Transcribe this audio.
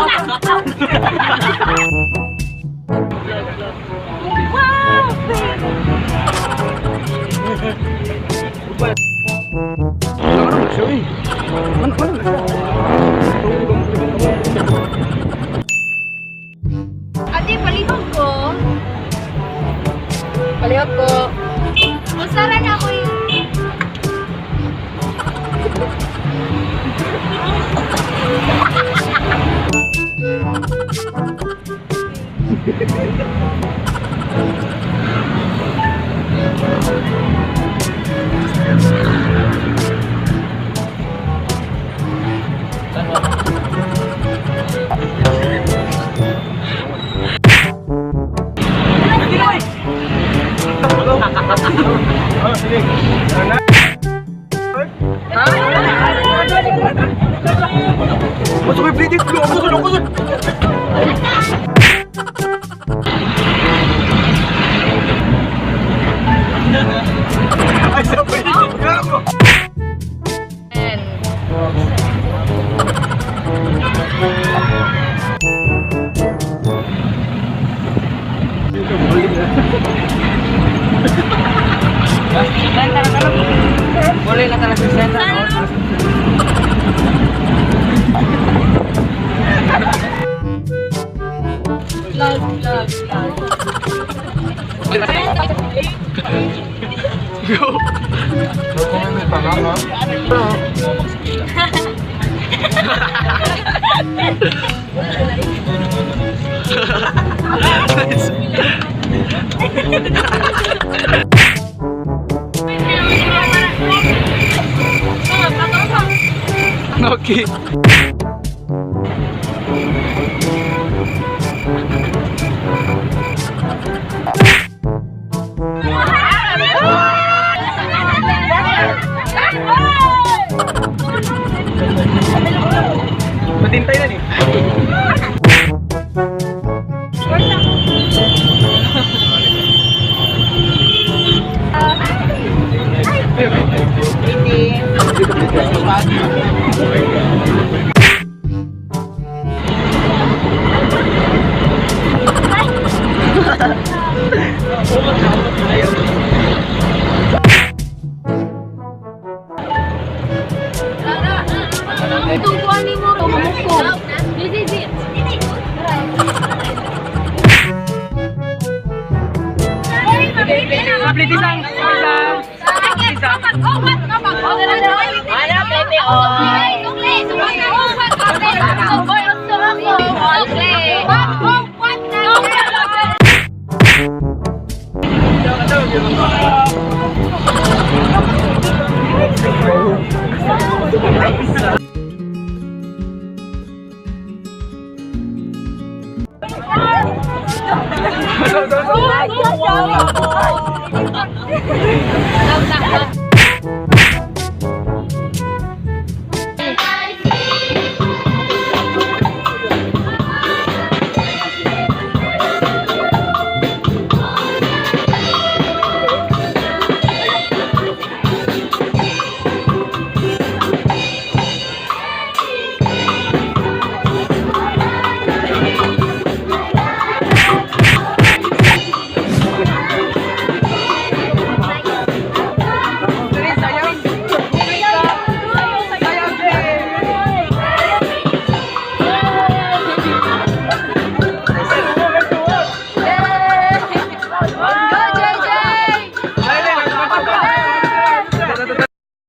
Wow! Ate, palihog ko. Palihog ko. Masara na ako yung. Masuk may bleeding flow. Ako ako. Ay, sabay. Gago. And Boleh lang talaga sa Vlog, vlog, vlog. Go. Okay. Matintay na ni. Itong kuha ni mo, mamukong. This is it. Update isang, isang. Ano, baby, oh. Go, go, go.